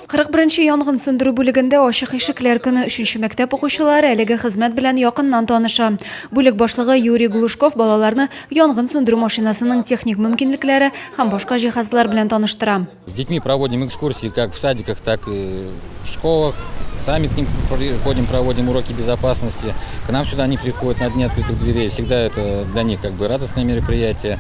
41 нче янгын сүндерү бүлегендә ачык ишекләр көне өченче мәктәп укучылары әлеге хезмәт белән якыннан таныша. Бүлек башлыгы Юрий Глушков балаларны янгын сүндерү машинасының техник мөмкинлекләре һәм башка җиһазлар белән таныштыра. С детьми проводим экскурсии как в садиках, так и в школах. Сами к ним приходим, проводим уроки безопасности. К нам сюда они приходят на дни открытых дверей. Всегда это для них как бы радостное мероприятие.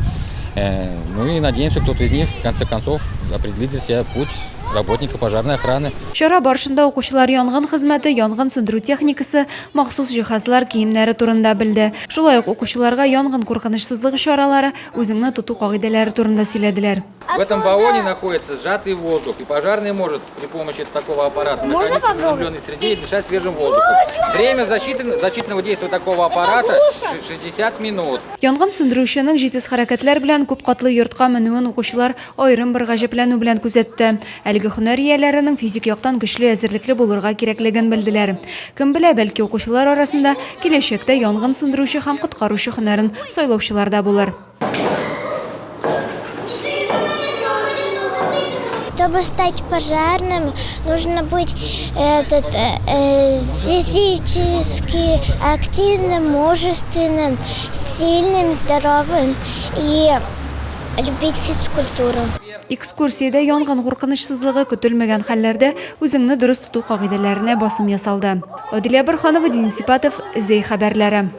Ну и надеемся, кто-то из них в конце концов определит для себя путь работника пожарной охраны. Чара барышында укучылар янгын хезмәте, янгын сүндерү техникасы, махсус җиһазлар, киемнәре турында белде. Шулай ук укучыларга янгын куркынычсызлыгы чаралары, үзеңне тоту кагыйдәләре турында сөйләделәр. В этом баллоне находится сжатый воздух, и пожарный может при помощи такого аппарата находиться в задымленной среде и дышать свежим воздухом. Время защиты, защитного действия такого аппарата 60 минут. Янгын сүндерүченең җитез хәрәкәтләр белән күп катлы йортка менүен укучылар аерым бер гаҗәпләнү белән күзәтте. Әлеге һөнәр ияләренең физик яктан көчле әзерлекле булырга кирәклеген белделәр. Кем белә, бәлки укучылар арасында киләчәктә янгын сүндерүче һәм коткаручы һөнәрен сайлаучылар да булыр. Чтобы стать пожарным, нужно быть этот, э, физически активным, мужественным, сильным, здоровым и любить физкультуру. Экскурсиядә янгын куркынычсызлыгы, көтелмәгән хәлләрдә үзеңне дөрес тоту кагыйдәләренә басым ясалды. Адилә Борһанова, Денис Ипатов, Зәй хәбәрләре.